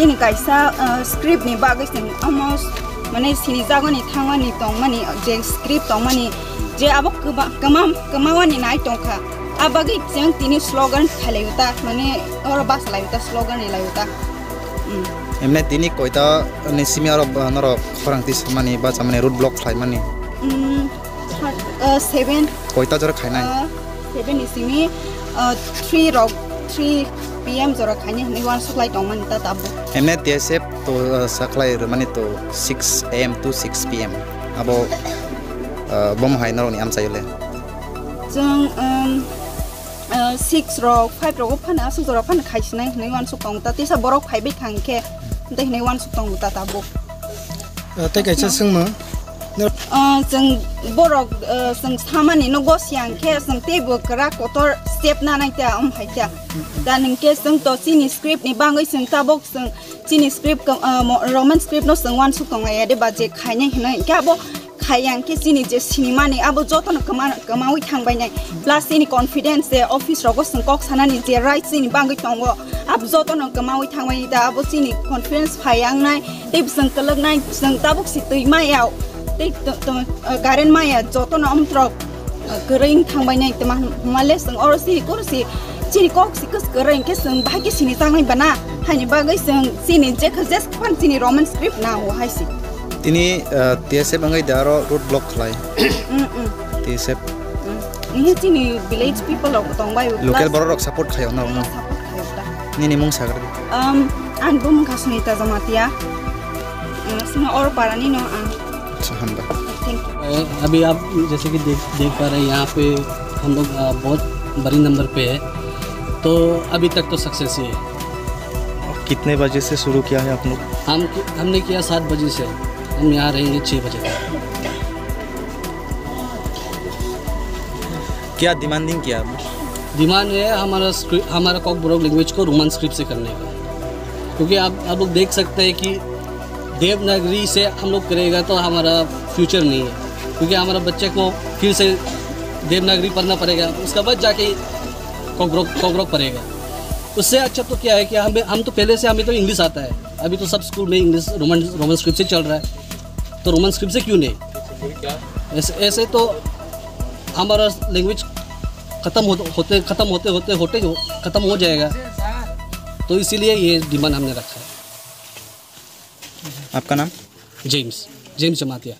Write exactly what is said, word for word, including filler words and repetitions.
Nini kaisa, uh, script ni bagwi chwng almost mane sinijagoni thangmani tongmani je script tongmani je abo kwba-, kwmam-, kwmawani nai tongkha. A bagwi chwng tini slogan khailaiuta, mane oro basa laiuta, slogan ni laiuta. Hmm. Emne tini koita ni simi oro, uh, norok khorang tisamani bachamani road block khlaimani? Hmm, third, uh, seven. Koita jora khainai? Uh, seven ni simi, uh, three rok, three P M jora khainai hinwi uansuk lai tongmani ta tabuk. Emne T S F to, uh, sakhlai rwmani to six A M to six P M. Abo, uh, bomo hai norokni amchaio le? Chwng, um, uh, six rok, five rok phano aswk jora phano khaisinai hinwi uansuk tongo ta. Tisa borok phaibai thang khe, tei hinwi uansuk tongo ta tabuk. Uh, tei kaisa swngmung. Uh, chwng borok, uh, chwng samani no gosiya hwnkhe chwng teibo kwrak kotor step nanai ta, um, hai ta. Da hwnkhe chwng to chini script ni bagwi chwng tabuk chwng chini script, uh, mo-, Roman script no chwng uansuk tonglaiya de ba je khainai hinwi. Hwnkhe abo khaiya hwnkhe chini je sinimani abo jotono kwma-, kwmawi thangbainai. Plus chini confidence je office rogo chwng kok sanani je right chini bagwi tongo. Abo jotono kwmawi thangmani da, abo chini confidence phai wngnai, tei bwswng kwlwknai, bwswng tabuk si twi maya, tei to-, to-, uh, current maya, jotono omtrok, uh, kwrwi wng thangbainai, twma hwnmale chwng oro si koro si chini kok si kwswk kwrwi hwnkhe chwng bahai khe sini tangnai bana, haini bagwi chwng chini jekha jes phan chini Roman script nango hai si. Tini, uh, T S F wngwi da aro road block khlai. Mm, mm. T S F. Mm. Ini chini village people rok tongbai o. Local plus borok rok support khayo na, na? Support khayo ta. Nini mung sagar di. Um, ang bumung kha Sunita Jamatia. Uh, sino oro para ni no ang. Acha, hambai. Thank you. अभी आप जैसे कि देख देख पा रहे हैं, यहाँ पे हम लोग, अ, बहुत बड़ी नंबर पे है, तो अभी तक तो सक्सेस ही है। कितने बजे से शुरू किया है आप लोग? हम हमने किया सात बजे से, हम यहाँ रहेंगे छः बजे तक। क्या डिमांडिंग किया आपने? डिमांड है हमारा स्क्रि-, हमारा कॉकबोरोक लैंग्वेज को रोमन स्क्रिप्ट से करने का, क्योंकि आप आप लोग देख सकते हैं कि देवनागरी से हम लोग करेगा तो हमारा फ्यूचर नहीं है, क्योंकि हमारा बच्चे को फिर से देवनागरी पढ़ना पड़ेगा, उसका बाद जाके कॉकबोरोक कॉकबोरोक पढ़ेगा। उससे अच्छा तो क्या है कि हमें हम तो पहले से हमें तो इंग्लिश आता है, अभी तो सब स्कूल में इंग्लिश रोमन रोमन स्क्रिप्ट से चल रहा है, तो रोमन स्क्रिप्ट से क्यों नहीं? ऐसे ऐसे तो हमारा लैंग्वेज खत्म होते होते खत्म होते होते होते खत्म हो जाएगा। तो इसीलिए ये डिमांड हमने रखा है। आपका नाम? James, James Jamatia.